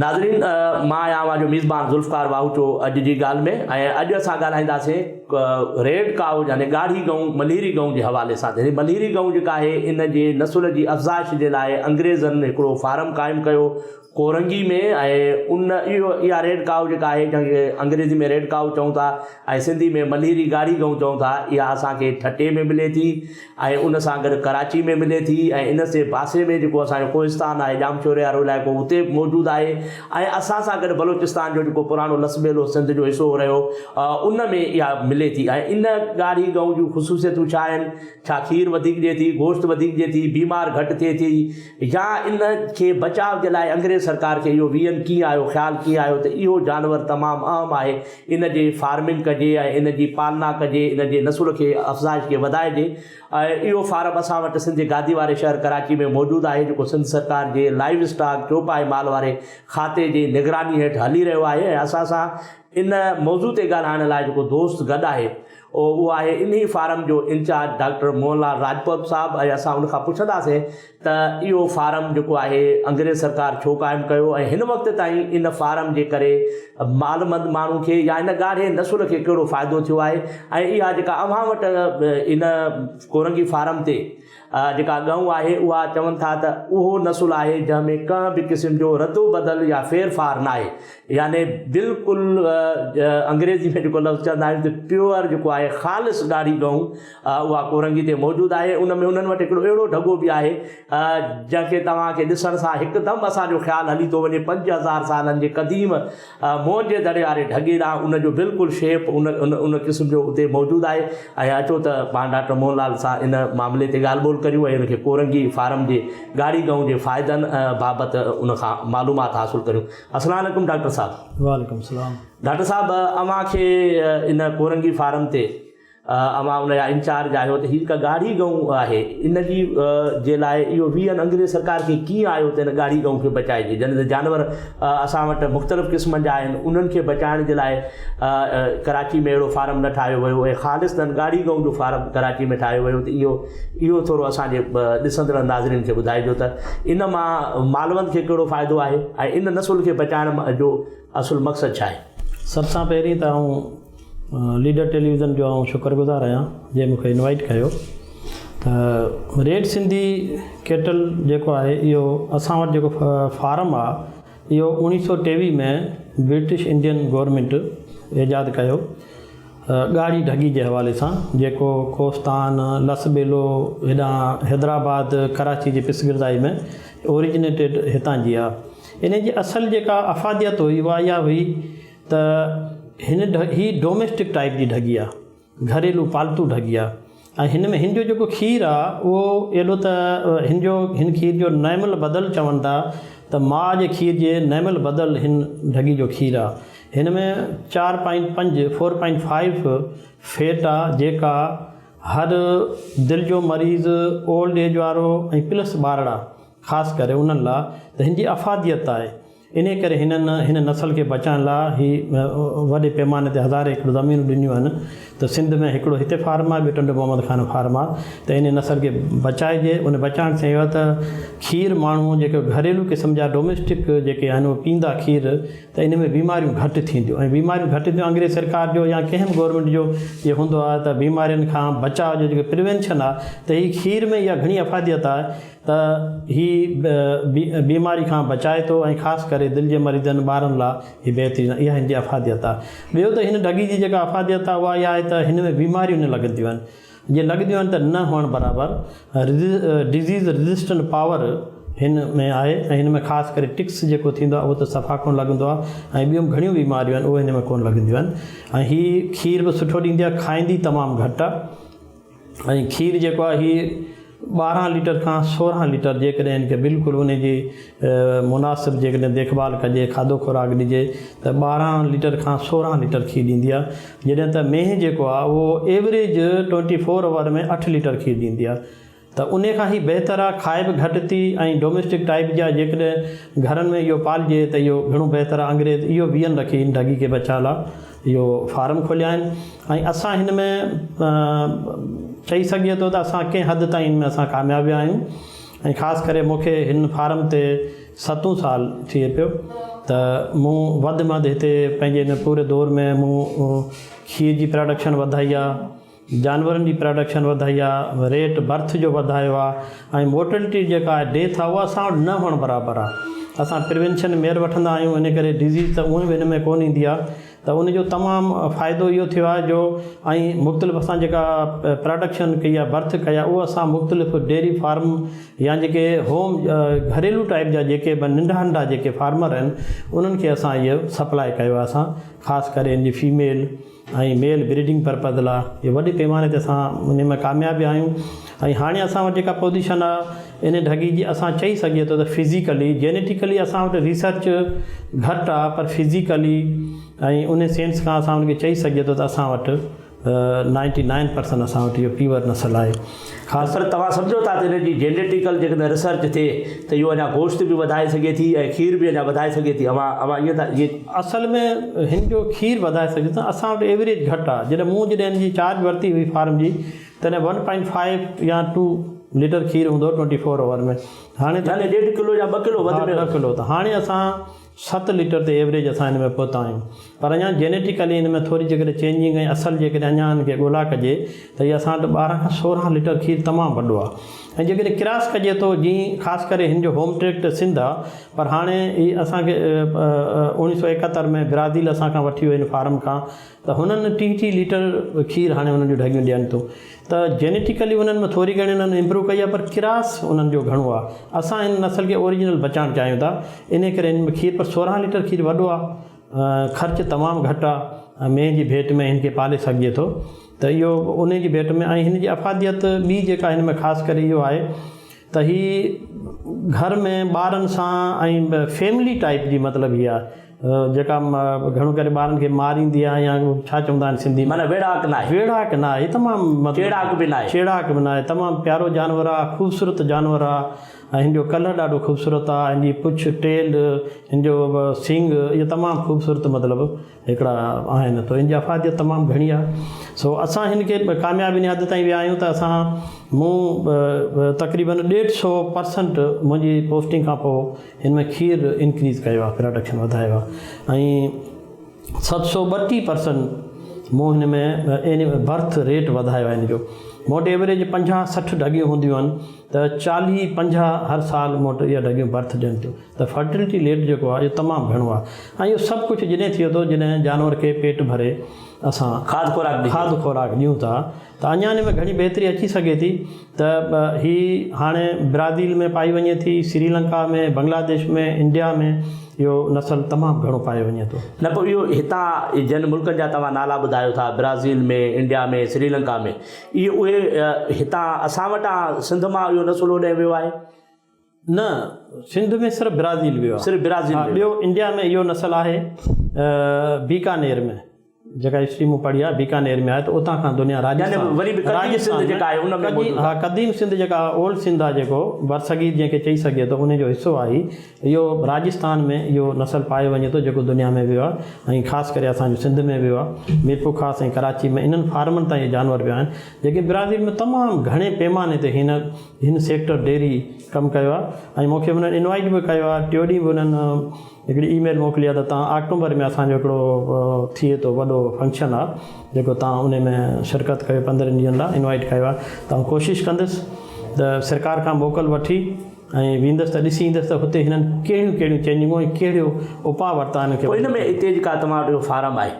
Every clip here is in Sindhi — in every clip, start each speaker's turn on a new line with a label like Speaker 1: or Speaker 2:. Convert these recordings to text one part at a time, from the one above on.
Speaker 1: ناظرين مان آهيان اوهان جو ميزبان ذوالفقار واهوچو اڄ جي ڳالهه ۾ ۽ اڄ اسان ڳالهائينداسين ريڊ ڪائو يعني ڳاڙهي ڳئون مليري ڳئون جي حوالي سان يعني مليري ڳئون جيڪا آهي ان جي نسل جي افزائش جي لاء انگريزن هڪڙو فارم قائم ڪيو ڪورنگي ۾ ۽ ان اهو اها ريڊ ڪائو جيڪا آهي جنهن کي انگريزي ۾ ريڊ ڪائو چئون ٿا ۽ سنڌي ۾ مليري ڳاڙهي ڳئون چئون ٿا اها اسان کي ٺٽي ۾ ملي ٿي ۽ ان سان گڏ ڪراچي ۾ ملي ٿي ۽ ان جي پاسي ۾ جيڪو اسان جو ڪوهستان آهي ڄامشوري وارو علائقو اتي به موجود آهي ۽ اسان سان گڏ بلوچستان جو جيڪو پراڻو لس ٻيلو سنڌ جو حصو رهيو ان ۾ اها ملي ٿي ۽ ان ڳاڙهي ڳئون جون خصوصيتون ڇا آهن ڇا کير وڌيڪ ڏئي ٿي گوشت وڌيڪ ڏئي ٿي بيمار گهٽ ٿئي ٿي يا ان کي بچاء جي لاء انگريز سرڪار کي اهو ويهن ڪيئن آيو خيال ڪيئن آيو ته اهو جانور تمام اهم آهي ان جي فارمنگ ڪجي ۽ ان جي پالنا ڪجي ان جي نسل کي افزائش کي وڌائجي ۽ اهو فارم اسان وٽ سنڌ جي گادي واري شهر ڪراچي ۾ موجود آهي جيڪو سنڌ سرڪار جي لائيو اسٽاڪ چوپائي مال واري کاتي جي نگراني هيٺ هلي رهيو آهي ۽ اسان سان ان موضوع تي ڳالهائڻ لاء جيڪو دوست گڏ آهي اهو آهي انهي فارم جو انچارج ڊاڪٽر موهن لال راجپوت صاحب ۽ اسان ان کان پڇنداسين ته اهو فارم جيڪو آهي انگريز سرڪار ڇو قائم ڪيو ۽ هن وقت تائين ان فارم جي ڪري مالمند ماڻهو کي يا ان ڳاڙهي نسل کي ڪهڙو فائدو ٿيو آهي ۽ اها جيڪا اوهان وٽ ان ڪورنگي فارم تي جيڪا ڳئون آهي اها چون ٿا ته اهو نسل آهي جنهن ۾ ڪنهن به قسم جو ردو بدل يا ڦير ڦار ناهي يعني بلڪل انگريزي ۾ جيڪو لفظ چوندا آهيون ته پيور جيڪو آهي خالص ڳاڙهي ڳئون اها ڪورنگي تي موجود آهي ان ۾ انهن وٽ هڪڙو اهڙو ڍڳو به آهي جنهن کي توهان کي ڏسڻ سان هڪدم اسان جو خيال هلي ٿو وڃي 5000 سالن جي قديم موهن جي دڙي واري ڍڳي ڏانهن ان جو بلڪل شيپ ان ان ان قسم جو اتي موجود آهي ۽ اچو ته پاڻ ڊاڪٽر موهن لال سان ان معاملي تي ڳالهه ٻولهه ڪريون ۽ ان کي ڪورنگي فارم جي ڳاڙهي ڳئون جي فائدن بابت ان کان معلومات حاصل ڪريون. السلام عليڪم ڊاڪٽر صاحب.
Speaker 2: وعليڪم السلام.
Speaker 1: ڊاڪٽر صاحب اوهان کي ان ڪورنگي فارم تي اوهان ان جا انچارج آهيو ته هي جيڪا ڳاڙهي ڳئون آهي ان جي جي لاء اهو ويهن انگريز سرڪار کي ڪيئن آيو ته ان ڳاڙهي ڳئون کي بچائجي جڏهن ته جانور اسان وٽ مختلف قسمن جا آهن انهن کي بچائڻ جي لاء ڪراچي ۾ اهڙو فارم نه ٺاهيو ويو ۽ خالصتاً ڳاڙهي ڳئون جو فارم ڪراچي ۾ ٺاهيو ويو ته اهو اهو ٿورو اسان جي ڏسندڙ ناظرين کي ٻڌائجو ته ان مان مالوند کي ڪهڙو فائدو آهي ۽ ان نسل کي بچائڻ جو اصل مقصد ڇا آهي؟
Speaker 2: سڀ سان پهرين ته آئون ليڊر ٽيليويزن جو آئون شڪر گذار آهيان جنهن مون کي انوائيٽ ڪيو ته ريڊ سنڌي ڪيٽل جيڪو آهي اهو اسان وٽ جيڪو فارم آهي اهو اوڻيهه سو ٽيويهه ۾ برٽش انڊين گورنمينٽ ايجاد ڪيو ڳاڙهي ڍڳي جي حوالي سان جيڪو ڪوستان لس ٻيلو هيڏانهن حيدرآباد ڪراچي جي پسگردائي ۾ اوريجنيٽيڊ هتان جي آهي انهيء جي اصل جيڪا افاديت هئي اها اها هئي ته هن هي ڊوميسٽڪ ٽائيپ جي ڍڳي آهي، گهريلو پالتو ڍڳي آهي ۽ هن ۾ هن جو جيڪو کير آهي اهو ايڏو ته هن جو هن کير جو نعم البدل چون ٿا ته ماء جي کير جي نعم البدل هن ڍڳي جو کير آهي. هن ۾ چار پوائنٽ پنج، فور پوائنٽ فائيو، فيٽ آهي جيڪا هر دل جو مريض، اولڊ ايج وارو ۽ پلس ٻارڙا خاص ڪري انهن لا ته هن جي افاديت آهي. انهي ڪري هنن هن نسل کي بچائڻ لا هي وڏي پيماني تي هزارين ايڪڙ زمينون ڏنيون آهن ته سنڌ ۾ هڪڙو هتي فارم آهي ٻيو ٽنڊو محمد خان فارم آهي ته انهي نسل کي بچائجي ان بچائڻ سان اهو آهي ته کير ماڻهو جيڪي گهريلو قسم جا ڊوميسٽڪ جيڪي آهن اهي پيندا کير ته ان ۾ بيماريون گهٽ ٿينديون ۽ بيماريون گهٽ ٿينديون انگريز سرڪار جو يا ڪنهن به گورنمينٽ جو اهو هوندو آهي ته بيمارين کان بچاء جو جيڪو پريوينشن آهي ته هي کير ۾ اها گهڻي افاديت آهي ته هي بيماري کان بچائي ٿو ۽ خاص ڪري دل جي مريضن ٻارن لا هي بهترين آهي اها هن جي افاديت آهي. ٻيو ته هن ڍڳي جي جيڪا افاديت آهي اها اها آهي ته هن ۾ بيماريون نه لڳنديون آهن جي لڳنديون آهن ته نه هئڻ برابر ڊزيز ريزسٽنٽ پاور هن ۾ آهي ۽ هن ۾ خاص ڪري ٽڪس جيڪو ٿيندو آهي اهو ته صفا ڪونه لڳندو آهي ۽ ٻيون به گهڻيون بيماريون آهن اهي هن ۾ ڪونه لڳنديون آهن ۽ هي کير به سٺو ڏيندي آهي کائيندي تمام گهٽ آهي. ۽ کير جيڪو آهي هي 12 ليٽر کان 16 ليٽر جيڪڏهن هن کي بلڪل ان جي مناسب جيڪڏهن ديک ڀال ڪجي کاڌو خوراڪ ڏجي ته 12 ليٽر کان 16 ليٽر کير ڏيندي آهي جڏهن ته مينهن جيڪو آهي اهو ايوريج 24 اوور ۾ 8 ليٽر کير ڏيندي آهي ته انهي کان هي بهتر آهي کائي به گهٽ ٿي ۽ ڊوميسٽڪ ٽائيپ جا جيڪڏهن گهرن ۾ اهو پالجي ته اهو گهڻو بهتر آهي انگريز اهو ويهن رکي هن ڍڳي کي بچاء لا اهو فارم کوليا آهن ۽ اسان هن ۾ چئي سگهجي ٿو ته اسان ڪنهن حد تائين هن ۾ اسان ڪامياب ويا آهيون ۽ خاص ڪري مون کي هن فارم تي ستون سال ٿئي پيو. ته مون وڌ ۾ وڌ هتي پنهنجي هن پوري دور ۾ مون کير جي پراڊڪشن وڌائي آ، جانورن جي پراڊڪشن وڌائي آ، ريٽ برٿ جو وڌايو آ ۽ مورٽلٽي جيڪا آهي ڊيٿ آ اها اسان وٽ نه هئڻ برابر آ. اسان پريونشن ميئر وٺندا آهيون ان ڪري ڊزيز ته اونئن به هن ۾ ڪونه ايندي آ ته ان جو تمام فائدو اهو ٿيو آهي جو ۽ مختلف اسان جيڪا پراڊڪشن ڪئي آ برٿ ڪئي آ اهو اسان مختلف ڊيري فارم يا جيڪي هوم گهريلو ٽائيپ جا جيڪي به ننڍا ننڍا جيڪي فارمر آهن انهن کي اسان اهو سپلاء ڪيو آهي اسان خاص ڪري ان جي فيميل ۽ ميل بريڊنگ پرپز لا اهو وڏي پيماني تي اسان ان ۾ ڪامياب به آهيون ۽ هاڻي اسان وٽ جيڪا پوزيشن آهي ان ڍڳي جي اسان چئي سگهجي ٿو ته فزيڪلي جينيٽيڪلي اسان وٽ ريسرچ گهٽ آهي پر فزيڪلي ۽ ان سينس کان اسان ان کي چئي سگهجي ٿو ته اسان وٽ نائنٽي نائن پرسنٽ اسان وٽ اهو پيور نسل آهي
Speaker 1: خاص پر توهان سمجهو ٿا ته ان جي جينيٽيڪل جيڪڏهن ريسرچ ٿئي ته اهو اڃا گوشت به وڌائي سگهي ٿي ۽ کير به اڃا وڌائي سگهي ٿي اوهان اوهان ائين ٿا ائين
Speaker 2: اصل ۾ هن جو کير وڌائي سگهجي ٿو اسان وٽ ايوريج گهٽ آهي جڏهن مون جڏهن هن جي چارج ورتي هئي فارم جي تڏهن ون پوائنٽ فائيو يا ٽو ليٽر کير هوندو هو ٽوئنٽي فور آور ۾ هاڻي
Speaker 1: يعني ڏيڍ ڪلو يا ٻه ڪلو وڌ ۾
Speaker 2: ٻه ڪلو ته هاڻي اسان ست ليٽر تي ايوريج اسان هن ۾ پهتا آهيون پر اڃا جينيٽيڪلي هن ۾ ٿوري جيڪڏهن چينجنگ ۽ اصل جيڪڏهن اڃا هن کي ڳولا ڪجي ته هي اسان وٽ 12 کان 16 ليٽر کير تمام وڏو آهي ۽ جيڪڏهن ڪراس ڪجي ٿو جي خاص ڪري هن جو هوم ٽريڪ ته سنڌ آهي پر هاڻي هي اسان کي 1971 ۾ برازيل اسان کان وٺي ويو هن فارم کان ته هنن 30 30 ليٽر کير هاڻي انهن جون ڍڳيون ڏين ٿيون ته جينيٽيڪلي انهن ۾ ٿوري گهڻي انهن امپروو ڪئي آهي پر ڪراس انهن جو گهڻو آهي اسان هن نسل کي اوريجنل بچائڻ چاهيون ٿا انهي ڪري هن ۾ کير پر 16 ليٽر کير وڏو آهي خرچ تمام گهٽ آهي مينهن جي ڀيٽ ۾ هن کي پالي سگهجي ٿو ته اهو انهي جي ڀيٽ ۾ ۽ هن جي افاديت ٻي جيڪا هن ۾ خاص ڪري اهو آهي ته هي گهر ۾ ٻارن سان ۽ فيملي ٽائيپ جي مطلب هي آهي جيڪا گهڻو ڪري ٻارن کي ماريندي آهي يا ڇا چوندا آهن سنڌي ۾
Speaker 1: معنيٰ ويڙهاڪ ناهي.
Speaker 2: ويڙهاڪ ناهي تمام مطلب
Speaker 1: چيڙاڪ به ناهي.
Speaker 2: چيڙاڪ به ناهي تمام پيارو جانور آهي خوبصورت جانور آهي ۽ هن جو ڪلر ڏاڍو خوبصورت آهي هن جي پڇ ٽيل هن جو سينگ اهو تمام خوبصورت مطلب هڪڙا آهن ته ان جي افاديت تمام گهڻي آهي سو اسان هن کي ڪامياب ان حد تائين ويا آهيون ته اسان مون تقريبن ڏيڍ سو پرسنٽ منهنجي پوسٽنگ کان پوء هن ۾ کير انڪريز ڪيو آهي پراڊڪشن وڌايو آهي ۽ 732 پرسنٽ مون هن ۾ برٿ ريٽ وڌايو آهي هن جو مون وٽ ايوريج 50 60 ڍڳيون هونديون آهن ته 40 50 هر سال مون وٽ اها ڍڳيون برٿ ڏين ٿيون ته فرٽيلٽي ريٽ جيڪو آهي اهو تمام گهڻو آهي ۽ اهو سڀ ڪجهه جڏهن ٿئي ٿو جڏهن جانور کي پيٽ ڀري اسان
Speaker 1: کاڌ خوراڪ ڏجي
Speaker 2: کاڌ خوراڪ ڏيون ٿا ته اڃا ان ۾ گهڻي بهتري اچي سگهي ٿي ته هي هاڻي برازيل ۾ پائي وڃي ٿي سري لنڪا ۾ بنگلاديش ۾ انڊيا ۾ اهو نسل تمام گهڻو پايو وڃي ٿو.
Speaker 1: نه پوء اهو هتان جن ملڪن جا توهان نالا ٻڌايو ٿا برازيل ۾ انڊيا ۾ سري لنڪا ۾ اهي اهي هتان اسان وٽان سنڌ مان اهو نسل اوڏانهن ويو آهي؟
Speaker 2: نه سنڌ ۾ صرف برازيل ويو آهي.
Speaker 1: صرف برازيل
Speaker 2: ويو. ٻيو انڊيا ۾ اهو نسل آهي بيڪانير ۾ جيڪا هسٽري مون پڙهي آهي بيڪانير ۾ آهي ته اتان کان دنيا
Speaker 1: راجستان وري به قديم سنڌ جيڪا آهي ان ۾ موجود
Speaker 2: آهي. ها قديم سنڌ جيڪا اولڊ سنڌ آهي جيڪو برصغير جنهن کي چئي سگهجي ٿو ان جو حصو آهي اهو راجستان ۾ اهو نسل پايو وڃي ٿو جيڪو دنيا ۾ ويو آهي ۽ خاص ڪري اسان جو سنڌ ۾ ويو آهي ميرپورخاص ۽ ڪراچي ۾ انهن فارمن تان اهي جانور ويا آهن جيڪي برازيل ۾ تمام گهڻي پيماني تي هن هن سيڪٽر ڊيري ڪم ڪيو آهي ۽ مون کي انهن انوائيٽ به ڪيو آهي ٽيون ڏينهن به انهن هڪڙي اي ميل موڪلي آهي ته تان آڪٽومبر ۾ اسان جو هڪڙو ٿئي ٿو وڏو فنڪشن آهي جيڪو تان ان ۾ شرڪت ڪيو پندرهن ڏينهن لاء انوائيٽ ڪيو آهي ته آئون ڪوشش ڪندس ته سرڪار کان موڪل وٺي ۽ ويندس ته ڏسي ايندس ته هتي هنن ڪهڙيون ڪهڙيون چينجنگون ۽ ڪهڙيو اپاء ورتا هنن کي
Speaker 1: پوء ان ۾ اتي جيڪا توهان وٽ اهو فارم آهي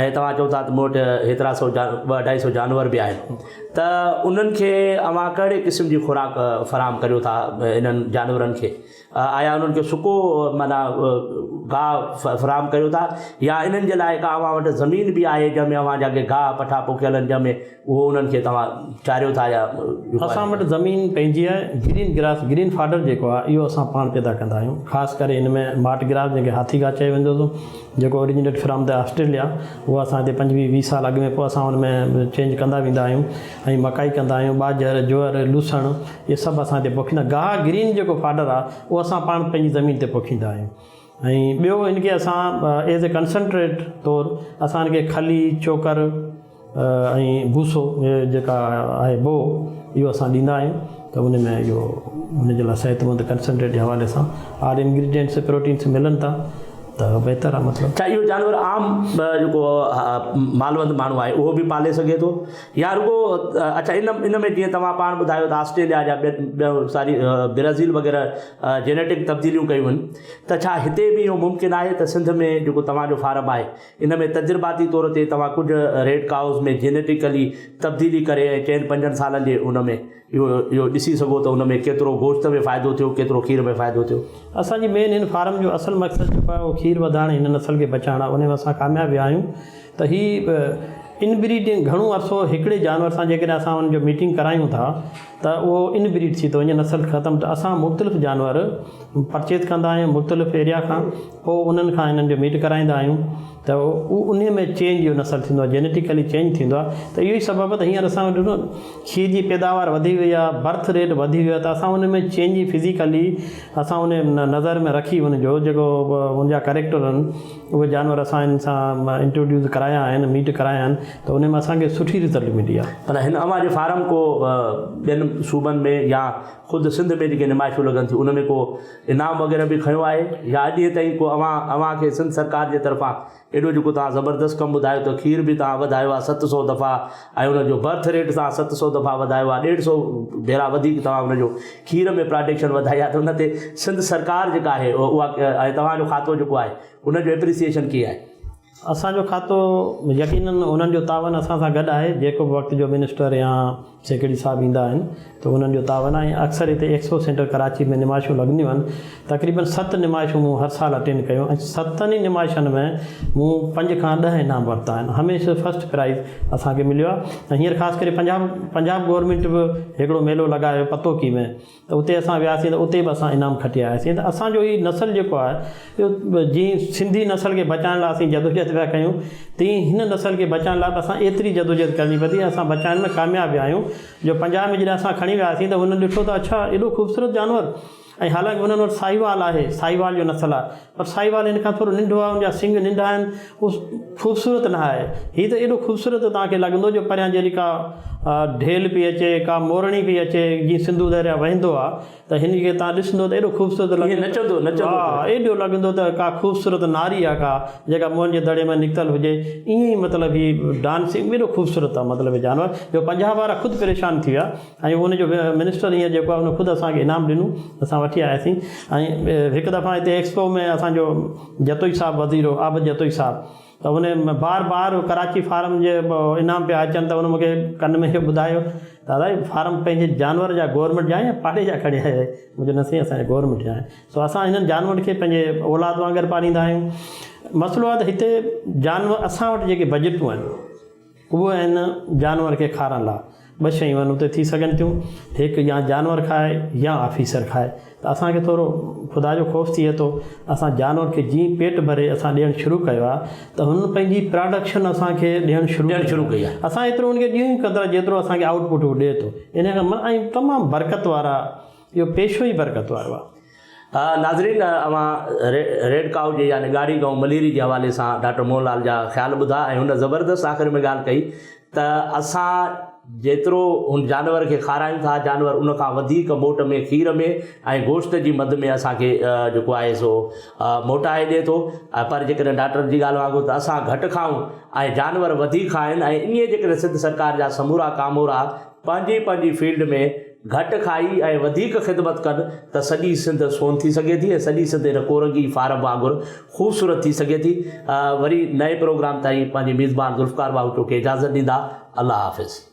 Speaker 1: ۽ توهان چئو ٿا ته مون وٽ هيترا سو ٻه اڍائي سو جانور به آهن ته انهن کي اوهان ڪهڙي قسم جي خوراڪ فراهم ڪريو ٿا انهن جانورن کي آيا انهن کي سڪو معنيٰ گاهه فراهم ڪريو ٿا يا انهن جي لاء ڪا اوهان وٽ زمين به آهي جنهن ۾ اوهان جا ڪي گاهه پٺا پوکيل آهن جنهن ۾ اهو انهن کي توهان چاريو ٿا يا
Speaker 2: اسان وٽ زمين پنهنجي آهي گرين گراس گرين فاڊر جيڪو آهي اهو اسان پاڻ پيدا ڪندا آهيون خاص ڪري هن ۾ ماٽ گراس جنهن کي هاٿي گاهه چيو ويندو هو جيڪو اوريجنيٽ فرام the Australia اهو اسان هتي پنجويهه ويهه سال اڳ ۾ پوء اسان ان ۾ چينج ڪندا ويندا آهيون ۽ مڪائي ڪندا آهيون ٻاجهر جوئر لوسڻ اهي سڀ اسان هتي پوکيندا گاهه گرين جيڪو فاڊر آهي اهو اسان پاڻ پنهنجي زمين تي پوکيندا آهيون ۽ ٻيو ان کي اسان ايز اي ڪنسنٽريٽ طور اسان ان کي کلي چوڪر ۽ ڀوسو جيڪا آهي بو اهو اسان ڏيندا آهيون ته ان ۾ اهو ان جي لاء صحتمند ڪنسنٽريٽ جي حوالي سان آل انگريڊينٽس پروٽينس ملن ٿا. ته بهتر آهي مطلب.
Speaker 1: ڇا اهو جانور عام جيڪو مالوند ماڻهو آهي اهو به پالي سگهي ٿو يا رڳو اڇا ان ان ۾ جيئن توهان پاڻ ٻڌايو ته آسٽريليا جا ٻيا ساري برازيل وغيره جينيٽڪ تبديليون ڪيون آهن ته ڇا هتي به اهو ممڪن آهي ته سنڌ ۾ جيڪو توهان جو فارم آهي ان ۾ تجرباتي طور تي توهان ڪجهه ريڊ ڪائوز ۾ جينيٽيڪلي تبديلي ڪري ۽ چئن پنجن سالن جي ان ۾ اهو اهو ڏسي سگهو ته ان ۾ ڪيترو گوشت ۾ فائدو ٿيو ڪيترو کير ۾ فائدو ٿيو.
Speaker 2: اسان جي مين هن فارم جو اصل مقصد جيڪو آهي اهو کير وڌائڻ هن نسل کي بچائڻ آهي انهي ۾ اسان ڪامياب ويا آهيون ته هي ان بريڊنگ گهڻو عرصو هڪڙي جانور سان جيڪڏهن اسان ان جو ميٽنگ ڪرايون ٿا ته اهو ان بريڊ ٿي ٿو وڃي نسل ختم ته اسان مختلف جانور پرچيز ڪندا آهيون مختلف ايريا کان پوء انهن کان انهن جو ميٽ ڪرائيندا آهيون ته اهو انهي ۾ چينج جو نسل ٿيندو آهي جينيٽيڪلي چينج ٿيندو آهي ته اهو ئي سبب آهي ته هينئر اسان وٽ کير جي پيداوار وڌي وئي آهي برٿ ريٽ وڌي ويو آهي ته اسان ان ۾ چينج فزيڪلي اسان ان نظر ۾ رکي ان جو جيڪو ان جا ڪريڪٽر آهن اهي جانور اسان ان سان انٽروڊيوس ڪرايا آهن ميٽ ڪرايا آهن ته ان ۾ اسان کي سٺي رزلٽ ملي آهي.
Speaker 1: پر هن اوهان جي فارم ڪو ٻين صوبن ۾ يا خود سنڌ ۾ جيڪي نمائشون لڳن ٿيون ان ۾ ڪو انعام وغيره به کنيو آهي يا اڄ تائين ڪو اوهان اوهان کي سنڌ سرڪار جي طرفان ايڏو جيڪو توهان زبردست ڪم ٻڌايو ته کير به توهان وڌايو آهي 700 دفعا ۽ ان جو برٿ ريٽ توهان 700 دفعا وڌايو آهي ڏيڍ سو ڀيرا وڌيڪ توهان ان جو کير ۾ پراڊڪشن وڌائي آهي ته ان تي سنڌ سرڪار جيڪا آهي اها ۽ توهان جو کاتو جيڪو آهي ان جو اپريسيئيشن ڪيئن آهي؟
Speaker 2: اسان جو کاتو يقينن انهن جو تعاون اسان سان گڏ آهي جيڪو به وقت جو منسٽر يا سيڪريٽري صاحب ايندا آهن ته انهن جو تعاون آهي ۽ اڪثر هتي ايڪسپو سينٽر ڪراچي ۾ نمائشون لڳنديون آهن تقريبن ست نمائشون مون هر سال اٽينڊ ڪيون ۽ ستن ئي نمائشن ۾ مون پنج کان ڏهه انعام ورتا آهن هميشه فرسٽ پرائز اسان کي مليو آهي ۽ هينئر خاص ڪري پنجاب پنجاب گورنمينٽ به هڪڙو ميلو لڳايو پتوڪي ۾ ته اتي اسان وياسين ته اتي به اسان انعام کٽي آياسين ته اسان جو هي نسل جيڪو آهي اهو جيئن سنڌي نسل کي بچائڻ لاء اسين جدوجهد پيا ڪيون تيئن هن نسل کي بچائڻ لاء به اسان ايتري جدوجهد ڪرڻي پوندي ۽ اسان بچائڻ ۾ ڪامياب ويا آهيون جو پنجاب ۾ جڏهن اسان کڻي وياسين ته هنن ڏٺو ته اڇا ايڏو خوبصورت جانور ۽ حالانڪه هنن وٽ ساهيوال آهي ساهيوال جو نسل آهي پر ساهيوال هن کان ٿورو ننڍو آهي ان جا سنگ ننڍا آهن اهو خوبصورت نه آهي. هي ته ايڏو خوبصورت توهان کي لڳندو جو پريان جهڙي ڪا ڍيل پئي اچي، ڪا مورڻي پئي اچي، جيئن سنڌو درياء وهندو آ ته هن کي توهان ڏسندو ته ايڏو خوبصورت
Speaker 1: ائين
Speaker 2: لڳندو.
Speaker 1: نچندو نچندو
Speaker 2: ها
Speaker 1: پيو.
Speaker 2: ايڏو لڳندو ته ڪا خوبصورت ناري آ ڪا جيڪا موهن جي دڙي مان نڪتل هجي ائين ئي مطلب هي ڊانسنگ ايڏو خوبصورت آ مطلب هي جانور جو پنجاب وارا خود پريشان ٿي ويا ۽ ان جو منسٽر هينئر جيڪو آهي ان خود اسان کي انعام ڏنو اسان وٺي آياسين ۽ هڪ دفعا هتي ايڪسپو ۾ اسان جو جتوئي صاحب وزير هو عابد جتوئي صاحب ته ان بار بار ڪراچي فارم جي انعام پيا اچن ته ان مونکي ڪن ۾ اهو ٻڌايو ته ادا هي فارم پنهنجي جانور جا گورنمينٽ جا آهن يا پاڙي جا کڻي آيا آهيو مون چيو نه سائين اسان جا گورنمينٽ جا آهن سو اسان هنن جانورن کي پنهنجي اولاد وانگر پاليندا آهيون مسئلو آهي ته هتي جانور اسان وٽ جيڪي بجيٽون آهن اهي آهن جانور کي کارڻ لاء ٻه شيون آهن اتي ٿي سگهن ٿيون هڪ يا جانور کائي يا آفيسر کائي ته اسان کي ٿورو خدا جو خوف ٿئي ٿو اسان جانور کي جيئن پيٽ ڀري اسان ڏيڻ شروع ڪيو آهي ته هن پنهنجي پراڊڪشن اسان کي ڏيڻ شروع
Speaker 1: ڏيڻ شروع ڪئي آهي.
Speaker 2: اسان ايترو ان کي ڏيون ئي ڪندڙ جيترو اسان کي آئوٽ پٽ هو ڏئي ٿو ان کان ۽ تمام برڪت وارا اهو پيشو ئي برڪت وارو آهي.
Speaker 1: ناظرين اوهان ريڊ ڪائو جي يعني ڳاڙهي ڳئون مليري جي حوالي سان ڊاڪٽر موهن لال جا خيال ٻڌا ۽ هن زبردست آخر ۾ ڳالهه ڪئي ته اسان جيترو هن جانور کي کارايون ٿا جانور ان کان وڌيڪ موٽ ۾ کير ۾ ۽ گوشت جي مد ۾ اسان کي جيڪو آهي سو موٽائي ڏئي ٿو پر جيڪڏهن ڊاڪٽر جي ڳالهه وانگر ته اسان گهٽ کائون ۽ جانور وڌيڪ کائن ۽ ائين جيڪڏهن سنڌ سرڪار جا سمورا ڪامورا پنهنجي پنهنجي فيلڊ ۾ گهٽ کائي ۽ وڌيڪ خدمت ڪن ته سڄي سنڌ سون ٿي سگهي ٿي ۽ سڄي سنڌ هن ڪورنگي فارم وانگر خوبصورت ٿي سگهي ٿي. وري نئين پروگرام تائين پنهنجي ميزبان ذوالفقار باهوٽو کي اجازت ڏيندا. الله حافظ.